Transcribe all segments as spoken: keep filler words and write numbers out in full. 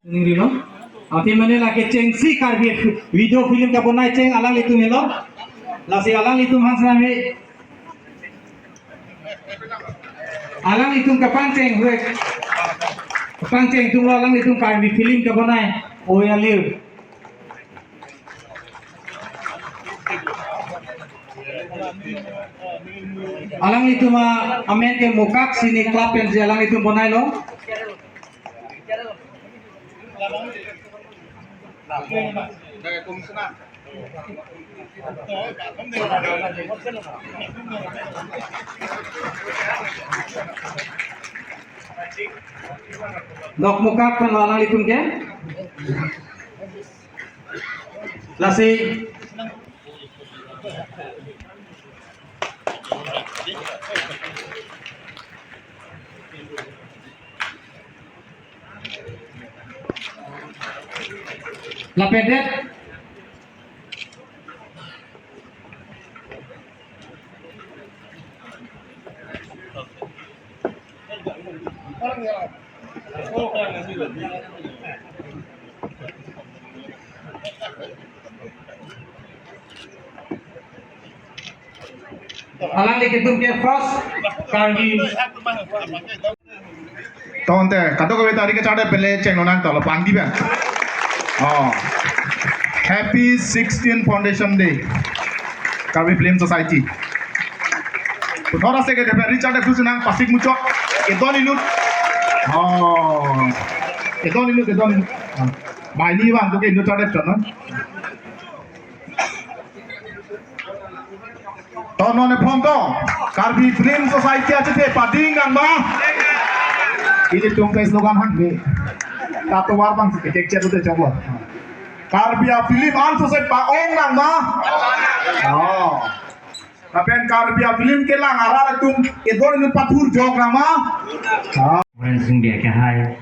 Ningri lo. Ati mane lake chengsi Karbi video film kabonai cheng alanglitum helo. Lasi alanglitum hangsam he. Alanglitum kapangcheng hue. Kapangcheng atumlo alanglitum Karbi film kabonai. Oya lir. Alanglitum amen ke Mokak Cine Club pensi alanglitum bonailo. Nok Mokak pen alanglitum ke. Lasi lapen det. Alanglitum ke first Karbi. Tonte, kadokave ta ri kachardet pen le chenglonang tolo pangdi bang. Oh. Happy sixteen Foundation Day, Karbi Film Society. Puthot ase ke depe ri chardet tu senang pasik muchot. Edon inut. Oh. Edon inut, edon inut. Ah. Bai ni bang tu ke inut chardet kan, no? To non ephong to Karbi Film Society achete pading nang ma? Ilitum ke slogan hangke. Tatovar bang si kecek cek ute choklo. Karbi a film an sose pa-ong nang ma? Oh. Lapen Karbi a film kelang arat atum edon inut pathurjok nang ma? Oh. Friends, India ke hai.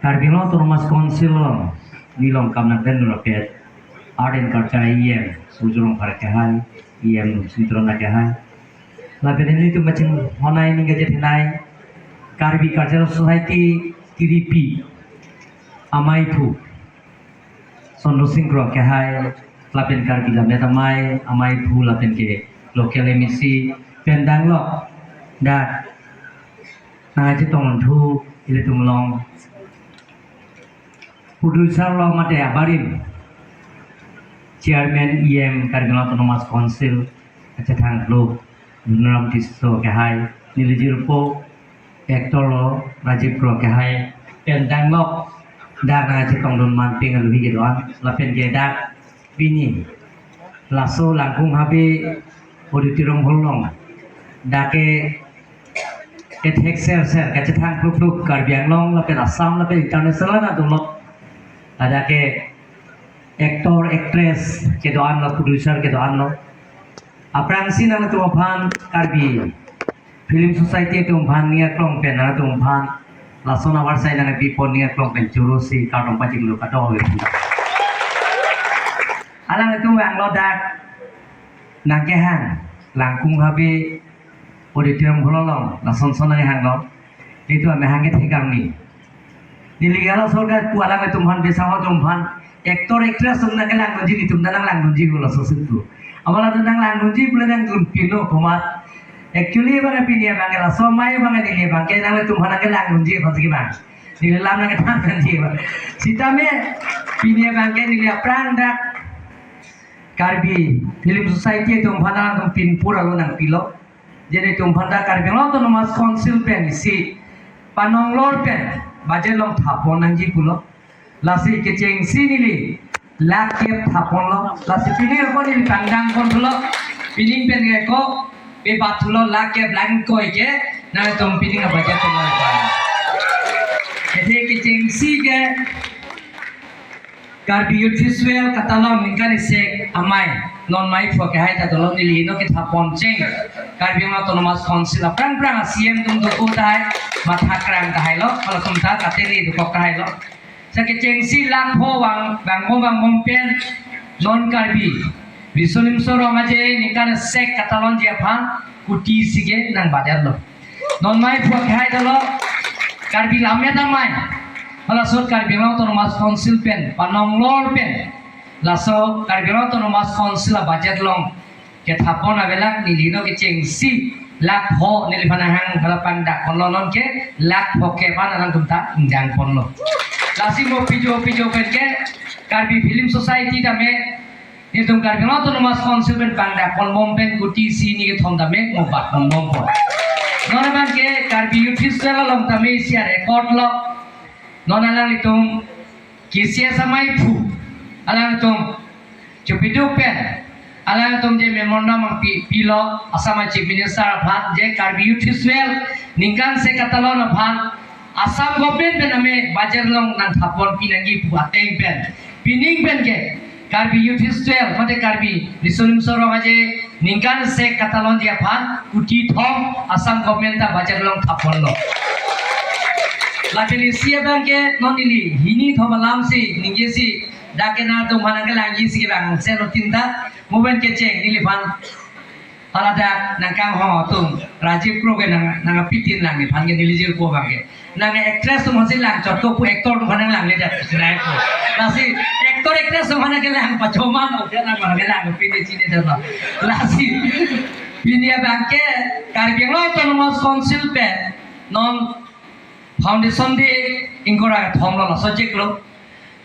Karbi Anglong Autonomous Council along neli along kam nangklenrapet Art and Culture E M Surjya Rongphar ke hai, E M Sintron ke hai. Lapen nelitum kachinghon aning kachethenei Karbi Cultural Society T D P amei aphu Sondro Sing Kro ke hai, lapen Karbi Lammet Amei, amei aphu lapen ke local M A C, pen danglok dak nangchetongthu ilitum along producer lo mate abarim, Chairman E M Karbi Anglong Autonomous Council, kachethang lo Dhunram Tisso ke hai, neli jirpo actor lo Rajiv Kro ke hai, pen danglok dak nangchetongdun man ping aluhi kedo-an, lapen ke dak pini laso Langkung Habe Auditorium Hall along dak ke kethek ser ser kachethang phlup phlup Karbi Anglong lapen Assam lapen international atum lo. Ladak ke actor, actress kedo-an lo, producer kedo-an lo. Aphrangsi nangtum aphan Karbi Film Society atum aphan ning aklong pen nangtum aphan lason avarsai nangpipon ning aklong pen choro si kardom pajirlo, kardom. Alangtum vanglo dak nangkehang Langkung Habe Auditorium Hall along lason son nanghanglo. Itu amehang kethek kami. Neli gala sorkar pu alanglitum aphan, besang atum aphan, actor actress atum nangkelangdunji, nelitum ta nanglangdunji pulo laso situ. Amat latum nanglangdunji pule nangdun pilo komat. Actually bang pini abang ke laso amei abang, neli abang ke nangtum aphan nangkelangdunji aphan si bang. Neli lam nangkethan thanji bang. Sitame pini abang ke neli aphrang dak Karbi Film Society atum aphan nangtum pinpur alo nangpilo. Jadi atum aphan ta Karbi Anglong Autonomous Council pen isi panonglor pen budget along thapon nangji pulo. Lasi kechengsi neli lakh kep thaponlo. Lasi pini ako neli pangdang pon thulo. Pini pen ako bebat thulo lakh kep lang koi ke nangtum pini nang budget thulo. Jadi kechengsi ke Karbi Youth Festival katalon ningkan isi amei, non mei pho ke hai ta dolon neli no kethapon cheng. Karbi Anglong Autonomous Council aphrang phrang C M atum dokok tahai, matha krang tahailo, kalau atum ta kateri dokok tahailo. Sa kechengsi lakh pho vang, vangbom vangbom pen non Karbi Riso Nimso Rong Aje ningkan sek katalonji aphan kuti sige nang budget lo. Non mai phuak hai dolo, Karbi Lammet Amei, halaso Karbi Anglong Autonomous Council pen panonglor pen, laso Karbi Anglong Autonomous Council a budget along kethapon avelang, neli non kechengsi lakh pho neliphan ahang hala pangdakponlo, non ke lakh pho ke pan alangtum ta ingjangponlo. Lasi mo pijo pijo pen ke Karbi Film Society tame, nelitum Karbi Anglong Autonomous Council pen pangdakponbom pen kuti isi hini kethom tame mo batponbompo. Non abang ke Karbi Youth Festival along tame isi a-record lo. Non alanglitum K C S amei aphu, alanglitum chupiduk pen, alanglitum je memorandum nangpi, pilo Assam Chief Minister aphan, je Karbi Youth Festival ningkan se katalon aphan Assam government pen ame budget along nangthapon pinangji pu ateng pen, pining pen ke Karbi Youth Festival mate Karbi Riso Nimso Rong Aje ningkan se katalonji aphan kuti thom Assam government ta budget along thaponlo. Lapen isi abang ke non neli hini thom alam si ningjesi, dak ke nangtum aphan nangkelangji si kevang se lo tinta, mo pen kecheng neliphan hala dak nangkanghon atum Rajiv Kro ke nang, nangpitin lang neliphan ke, neli jirpo abang ke. Nang actress atum aphansi langchot ko pu actor atum aphan nanglangle det sinai ko. Lasi actor actress atum aphan kelang pachomang, oke, nang aphan kelang pine chine det lo. Lasi pini abang ke Karbi Anglong Autonomous Council pen non Foundation Day ingkoi ra kethom lo, laso chiklo.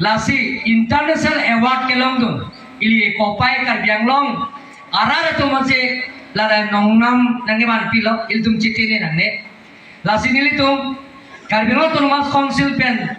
Lasi international award kelongdun ili kopai Karbi Anglong arat atum aphansi ladak nongnam nangkevan pilo, ilitum chitene nangne. Lasi nelitum Karbi Anglong Autonomous Council pen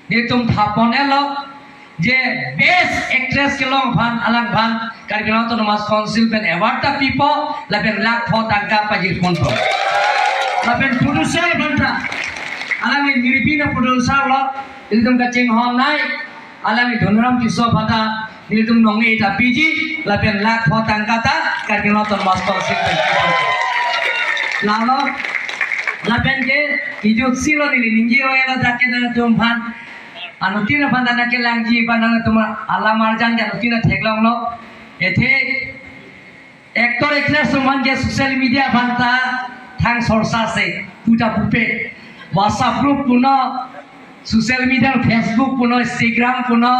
nelitum thapon-etlo je best actress kelong aphan, alangphan Karbi Anglong Autonomous Council pen award ta pipo, lapen lakh pho tangka pajirponpo. Lapen producer aphan ta, alangli Nirbina producer lo, ilitum kachinghon nai, alangli Dhonram Tisso aphan ta nelitum nong-e ta piji, lapen lakh pho tangka ta Karbi Anglong Autonomous Council pen pipo. Lalo, lapen ke ijuk silo neli ningje-o-etlo dak ke nangtum aphan. Anuttin aphan ta nangkelangji aphan nangtum alam arjan ke anuttin theklonglo. Athe actor actress atum aphan ke social media aphan ta thang sorsa se puja pupe, WhatsApp group puno, social media, Facebook puno, Instagram puno,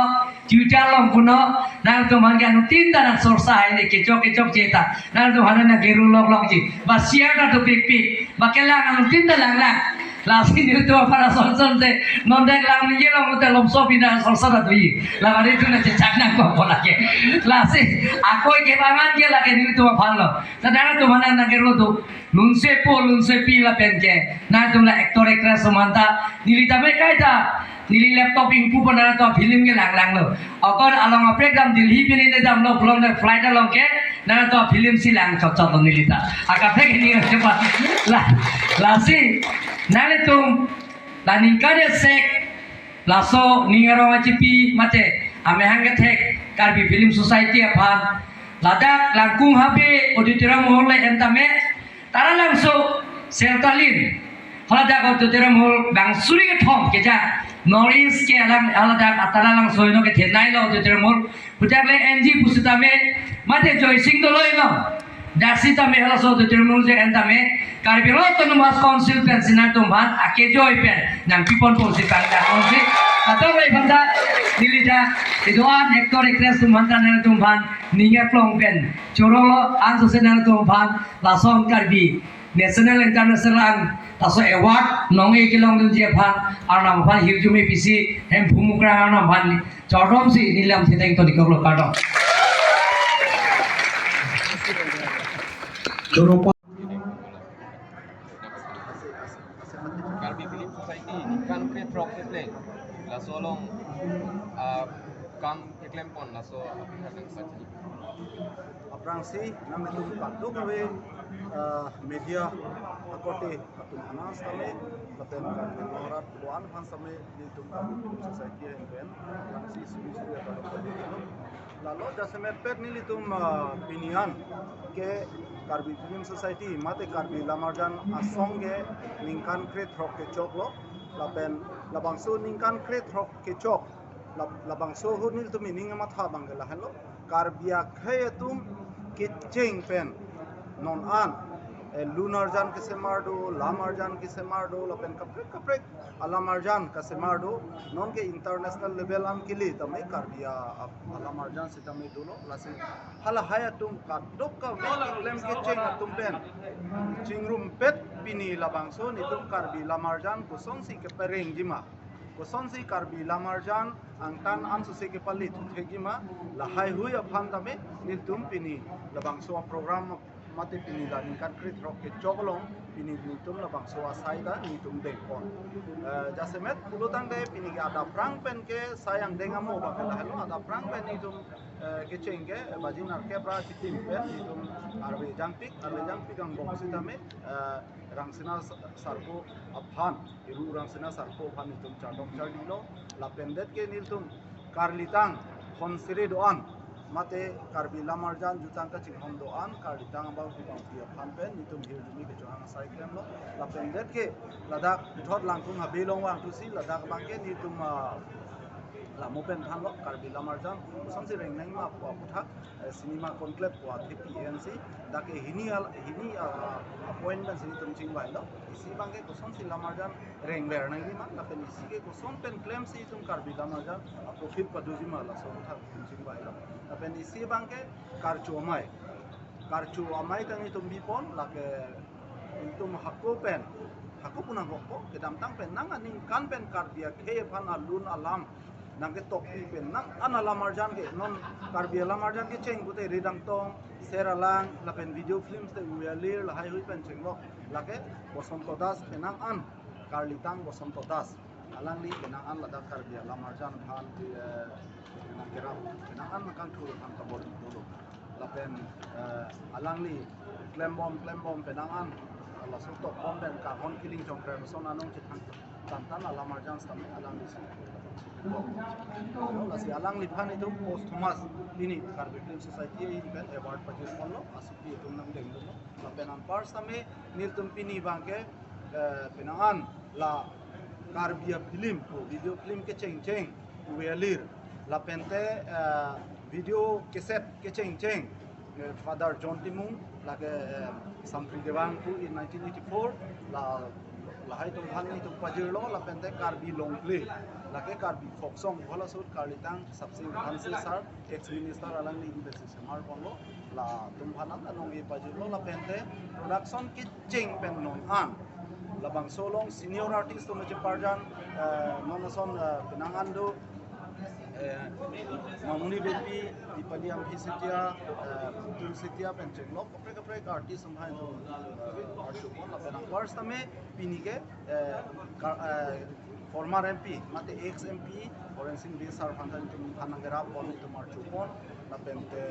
Twitter along puno, nangtum aphan ke anuttin ta nang sorsa hai ne kechok kechokche ta, nangtum aphan nang keru lok lokji, ba share ta dopikpik, ba kelang anuttin ta langlang. Lasi nelitum aphan asonson te non dak lang ningje long te lomso pina sorsa ta dui. Lamari tu nang chechak nangkokpo lake. Lasi akoi kevangan ke lake nelitum aphan lo. Tadang atum aphan nang keru do. Lunsepo lunsepi lapen ke nangtum la actor actress atum aphan ta neli tame kaita, neli laptop ingpu pon nangtum film ke langlanglo. Akon along aprek dam Delhi pini ne damlo, pulote flight along ke nangtum film si lang chotchot lo neli ta. Akaprek ini cepat. La, lasi nangtum la ningkan esek laso ning arong achipi mate amahang kethek Karbi Film Society aphan ladak Langkung Habe Auditorium Hall le en tame, Taralangso, Seltalin, haladak Auditorium Hall bang suri kethom keja, North East ke alang haladak Taralangso ino kethenei lo Auditorium Hall, puthak le enji pusitame, mate Joysing Doloi lo, dak sitame halaso Auditorium Hall je en tame, Karbi Anglong Autonomous Council pensi nangtum aphan akejoi pen nangpiponpo si pangdakponsi, atau le aphan ta neli ta kedo-an actor actress atum aphan ta nangtum aphan ning arong pen chorolo, ansose nangtum aphan lason Karbi National International an laso award nong-e kelongdunji aphan, Arnam aphan hirjume pisi Hemphu Mukrang Arnam aphan chordom si neli lam thedeng tonikok lo, kardom. Karbi Film Society ningkan krethrok kepleng, laso along, ah, kam keklempon laso aphan nangpachini. Aphrangsi nanglitum kadokave, ah, media akorte atum aphan sitame, lapen Karbi Anglong arat do-an aphan sitame, nelitum Karbi Film Society ahin pen aphrangsi suri suri atum kadokave. Lalo jasemet pet nelitum, ah, pini an ke Karbi Film Society mate Karbi Lamarjan Asong ke ningkan krethrok kechoklo, lapen labangso ningkan krethrok kechok, lab-, labangso ahut nelitum ining amatha abang ke lahenlo, Karbi akhei atum kecheng pen non an eh, lun arjan kesemar do, lam arjan kesemar do, lapen kaprek kaprek alam arjan kesemar do. Non ke international level an kili tame Karbi a, a, alam arjan sitame dolo. Lasi halahai atum kadokave keklem kecheng atum pen chingrumpet pini labangso netum Karbi lam arjan kosonsi keperengjima, kosonsi Karbi lam arjan angtan ansose kepali thekjima, lahaihui aphan tame netum pini labangso program mate pini la ningkan krethrok kechok along pini netum labangso asai ta netum dengpon. Eh, jasemet pulotangte pini ke adap prang pen ke sai angdeng amo abang ke lahelo, adap prang pen netum, eh, kecheng ke baji nerkep ra chitim pen netum arve jangpik, arve jangpik angbong sitame, eh, Rangsina Sa-, Sarpo aphan, Iru Rangsina Sarpo aphan netum chardom chardilo, lapen det ke netum karlitang honsere do-an mate Karbi lam arjan jutang kachinghon do-an karlitang abang pu bangpi aphan pen netum hirjume kechohang asai klemlo. Lapen det ke ladak puthot Langkung habe along vangthusi ladak abang ke netum, ah, lamo pen thanlo, Karbi lam arjan kosonsi reng nangma pu aputhak, eh, cinema conclave pu athepi ensi dak ke hini al-, hini, ah, appointment si netum chingvailo. Isi abang ke kosonsi lam arjan rengver nangjima, lapen isi ke koson pen klemsi itum Karbi lam arjan a-profit padojima, laso aputhak itum chingvailo. Lapen isi abang ke karcho amei. Karcho amei ta netum bipon, lake itum hako pen, hako pu nangkokpo, kedamtang pen nang aningkan pen Karbi akhei aphan alun alam nangketokpi pen nang an alam arjan ke non Karbi alam arjan kecheng pute Ridang Tong, Ser Alang, lapen video films te Uyalir, lahaihui pen chenglok. Lake Bosonto Das penang an, karlitang Bosonto Das. Alangli penang an ladak Karbi alam arjan aphan, eh, nangkerap, penang an nangkangthur aphan kabor dolo. Lapen, eh, alangli klembom, klembom penang an, laso tokbom pen kahon kiling chongkre son anong chethang tantan alam arjan sitame alanglisi. Lasi alangliphan itum posthumous pini Karbi Film Society ahin pen award pajirponlo, asopi itum nangdengdunlo. Lapen anpar sitame netum pini abang ke, eh, penang an la Karbi afilm pu video film kechengcheng Uyalir, lapente, eh, video cassette kechengcheng, eh, Father John Timung, lake, eh, Sampri Dewang pu in nineteen eighty-four, la, lahai atum aphan netum pajirlo, lapente Karbi Longple, lake Karbi folk song, halaso karlitang Sapsing Hanse sir, ex minister, alangli in pen si semarponlo, latum aphan nangke pajirlo, lapente production kecheng pen non an labangso along senior artist atum cheparjan, eh, non ason, eh, penang an do, eh, Mamuni Beypi, Dipali Ampi Sethia, eh, Putul Sethia pen chenglok kaprek kaprek artist atum hai do, eh, arjupon, lapen anpar sitame pini ke, eh, ka-, eh, former M P, mate ex M P, Horen Sing Bey sir aphan ta netum aphan nangkerap pon netum arjupon, lapente,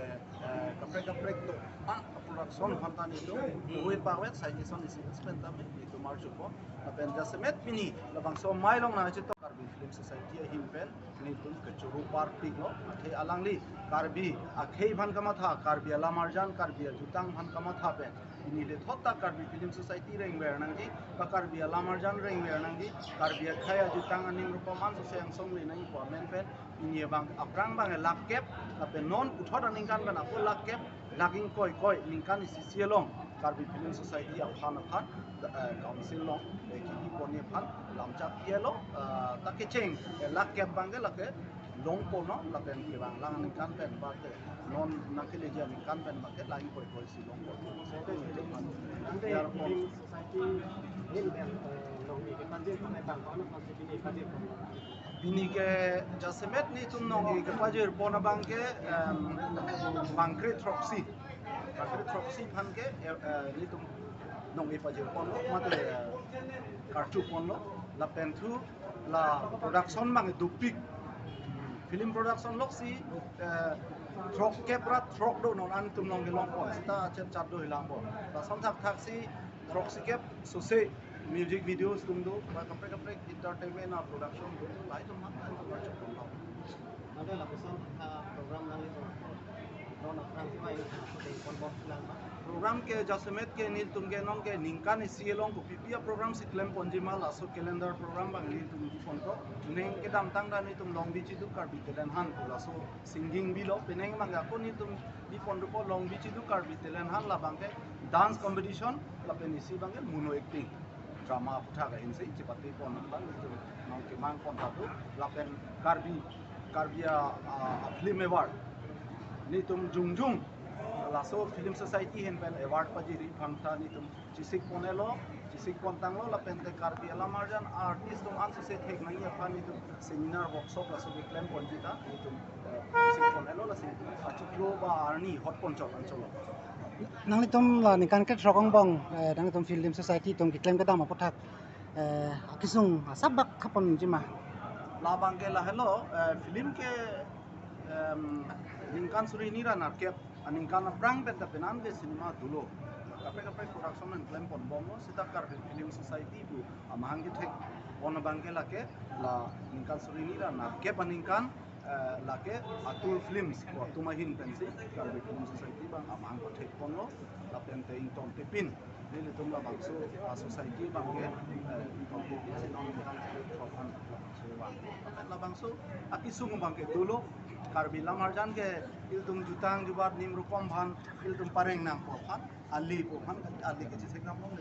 eh, kaprek kaprek do-an production aphan ta netum hui pawet sai kison isi pen tame netum arjupon. Lapen jasemet pini labangso amei along nangchetok Karbi Film Society ahin pen netum kechoro parpiklo, akhei alangli Karbi akhei aphan kamatha, Karbi alam arjan, Karbi ajutang aphan kamatha pen pini lethot ta Karbi Film Society rengver nangji, pa Karbi alam arjan rengver nangji, Karbi akhei ajutang aning rupam ansose angsong le nangji pu amen pen pini abang aphrang abang lakh kep, lapen non puthot aningkan pen ako lakh kep, lakh ingkoi koi ningkan isi isi along Karbi Film Society aphan aphan, eh, council along, eh, kipi ponji aphan lamchak pielo, eh, ta kecheng, eh, lakh kep abang ke lake longponlo, lapen kevang lang aningkan pen bate non nangkeleji aningkan pen bate lakh ingkoi koi si longpon. Pini ke jasemet netum nong-e kepajirpon abang ke, em, bangkre throksi. Bangkre throksi aphan ke, eh, eh, netum nong-e pajirponlo, mate, eh, karchuponlo, lapenthu la production abang dopik. Film production loksi, eh, throk kep ra throk do non an atum nong kelongpon, seta chet chat do hilangpon. Lason thakthaksi throksi kep sose music videos atum do, ba kaprek kaprek entertainment a production do, lahai atum aphan, lahai atum aphan chokpon lo. Nangke lapuson, ah, program nangli do, do na prang siwa ini, so dei kon bot lang ba. Program ke jasemet ke netum ke nong ke ningkan isi along kopipi a program si klemponjima, laso calendar program abang netum biponpo. Neng kedamtang ta netum Long Beach Iduk Karbi Talent Hunt pu laso singing bilo, penang abang ako netum biponpo Long Beach Iduk Karbi Talent Hunt labang ke Dance competition, lapen isi abangke mono acting, drama aputhak ahin si chepate pon aphan nelitum nangkemang pon tatu, lapen Karbi, Karbi a, a, a film award. Nelitum jongjong laso film society ahin pen award pajiri aphan ta nelitum chesik pon-elo, chesik pon tanglo, lapen te Karbi alamarjan artist atum ansose thek nangji aphan nelitum seminar workshop laso keklem ponji ta nelitum, eh, chesik pon-elo, lasi achiklo ba arni hot pon chot anchot lo. Nanglitum la ningkan kethrok angbong, eh, nanglitum film society atum keklem kedam aputhak, eh, akesung asap bak khapon jima? Labangke lahelo, eh, film ke, em, ningkan suri hini ra nerkep aningkan aphrang pen ta penang ke cinema dolo. Kaprek kaprek production nangklem pon bomlo, seta Karbi Film Society pu amahang kethek pon abangke lake la ningkan suri hini ra nerkep aningkan, eh, lake Atur Films pu atum ahin pensi Karbi Film Society abang amahang kethek ponlo, lapen te ingtontipin nelitum labangso a society abangke, eh, ingtontipin si non ningkan suri throkan labangso abang. Lapen labangso akesung abangke dolo, Karbi alamarjan ke ilitum jutang jubat nim rukom aphan ilitum pareng nangpo aphan, ali pu aphan, ali ke chesik dam longle.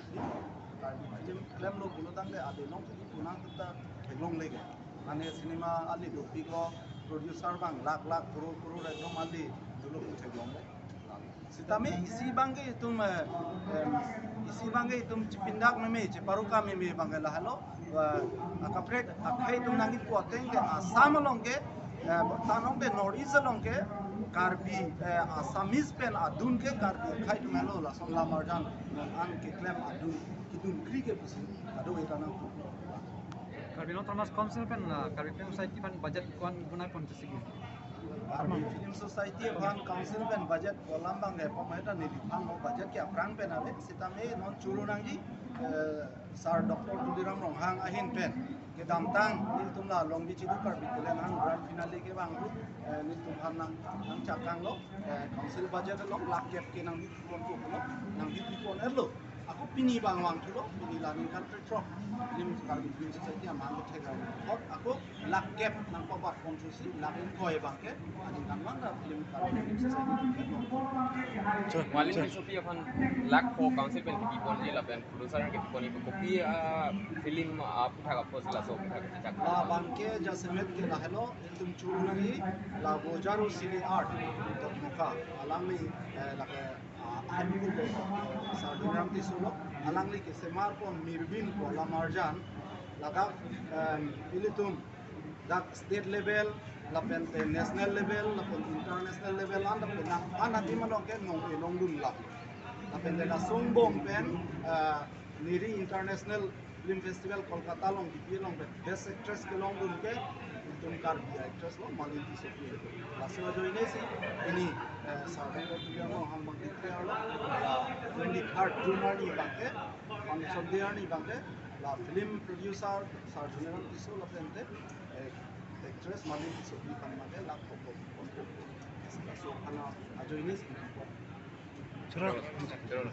Karbi film klemlo pulo tangte ali along chini punang ta theklongle ke. Mane cinema ali dopiklo, producer abang lakh lakh, crore crore ekdom ali dolo pu theklongle. Sitame isi abangke itum, eh, em, isi abangke itum chepindak meme, cheparuka meme abangke lahelo, eh, akaprek akhei atum nangkipu ateng ke Assam along ke, eh, tanong ke North East along ke Karbi, eh, Assamese pen adun ke Karbi akhei atum helo, lason alamarjan an keklem adun, kedun kri ke pusi ado eta nang. Karbi Anglong Autonomous Council pen, ah, Karbi Film Society aphan budget ko-an bonai pon chesik? Karbi Film Society aphan council pen budget kolam abangke pamai ta neliphan lo, budget ke aphrang pen ave, sitame non choro nangji, eh, Sir Doctor Tuliram Ronghang ahin pen kedamtang nelitum la Longbi Chidu Karbi Talent Hunt grand finale kevang pu, eh, nelitum aphan nang, nangchakang lo, eh, council budget along lakh kep ke nangpi pon pulo, nangpi pon-etlo. Ako pini abang vangthulo, pini la ningkan krethrok, nelitum Karbi Film Society amahang kethek ra thot ako lakh kep nangpabat pon thusi, lakh ingkoi abangke aningkanvang ta film Karbi Film Society. Sir, Malin sir. Tissopi aphan lakh pho council pen kepi ponji lapen producer kepi ponji, kopi, ah, film, ah, aputhak apotsi laso aputhak kechak? Labangke jasemet ke lahelo, itum choro nangji la Bojaro Cine Art Dokmoka, alangli, eh, lake, ah, ahemkul ke Sir Dhoniram Tisso lo, alangli kesemar pon Mirbin pu alamarjan, ladak, em, ilitum dak state level, lapen te national level, lapen international level, an lapen nang an adim along ke nong-e nongdun lap. Lapen te lason angbong pen, ah, Niri International Film Festival Kolkata along kepi along pen best actress kelongdun ke itum Karbi actress lo, Malin Tissopi. Laso ajoine si pini, eh, Sir Doctor Tuliram Ronghang abang declare lo, la twenty-third June arni abangke, function day arni abangke, la film producer Sir Dhoniram Tisso lapen te, eh, actress Malin Tissopi aphan abangke lakh pho pho. Laso aphan ajoine si. Sir.